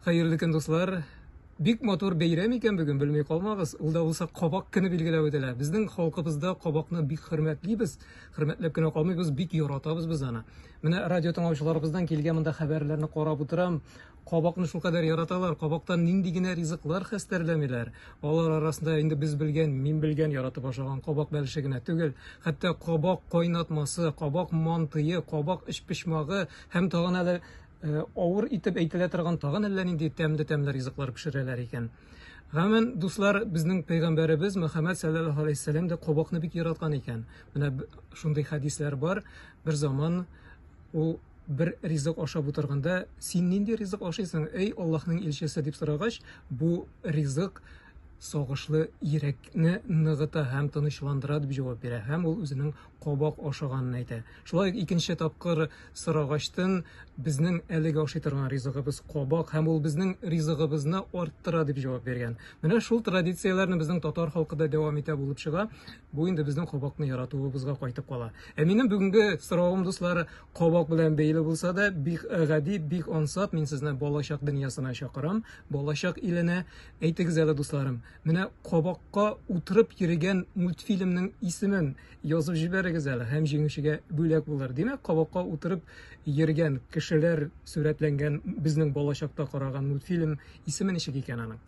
Хәерле көн, дуслар! Бик матур бәйрәм икән бүген, белми калмагыз. Ул да булса кабак көне билгеләп үтелә. Безнең халкыбызда кабакны бик хөрмәтлибез. Хөрмәтләп кенә калмыйбыз, бик яратабыз без аны. Менә радио тыңлаучыларыбыздан килгән монда хәбәрләрне карап утырам. Кабакны шулкадәр яраталар, кабактан нинди генә ризыклар хәстәрләмиләр. Алар арасында инде без белгән, мин белгән, яратып ашаган кабак бәлеше генә түгел, хәтта кабак кайнатмасы, кабак мантые, кабак эчпочмагы һәм тагын әле э, авыр итеп әйтелә торган тагын әллә нинди тәмле-тәмле ризыклар пешерәләр икән. Гомумән, дуслар, безнең пәйгамбәребез Мөхәммәд саллаллаһу алейһи вәсәлләм дә кабакны бик яраткан икән. Менә шундый хәдисләр бар. Бер заман ул бер ризык ашап утырганда, син нинди ризык ашыйсың, эй Аллаһның илчесе дип сорагач, бу ризык сагышлы йөрәкне ныгыта һәм тынычландыра дип җавап бирә һәм ул үзенең кабак ашаганын әйтә. Шулай ук икенче тапкыр сорагачтын, безнең әлеге ашый торган ризыгыбыз кабак һәм ул безнең ризыгыбызны арттыра дип җавап биргән. Менә шул традицияләрне безнең татар халкы да дәвам итә булып чыга. Бу инде безнең кабакны яратуыбызга кайтып кала. Ә минем бүгенге соравым, дуслар, кабак белән бәйле булса да, бик э, гади, бик ансат. Мин сезне балачак дөньясына чакырам, балачак иленә. Әйтегез әле, дусларым, менә кабакка утырып йөргән мультфильмның исемен язып җибәрегез әле һәм җиңүчегә бүләк булыр. Димәк, кабакка утырып йөргән кешеләр сурәтләнгән безнең балачакта караган мультфильм исеме ничек икән аның?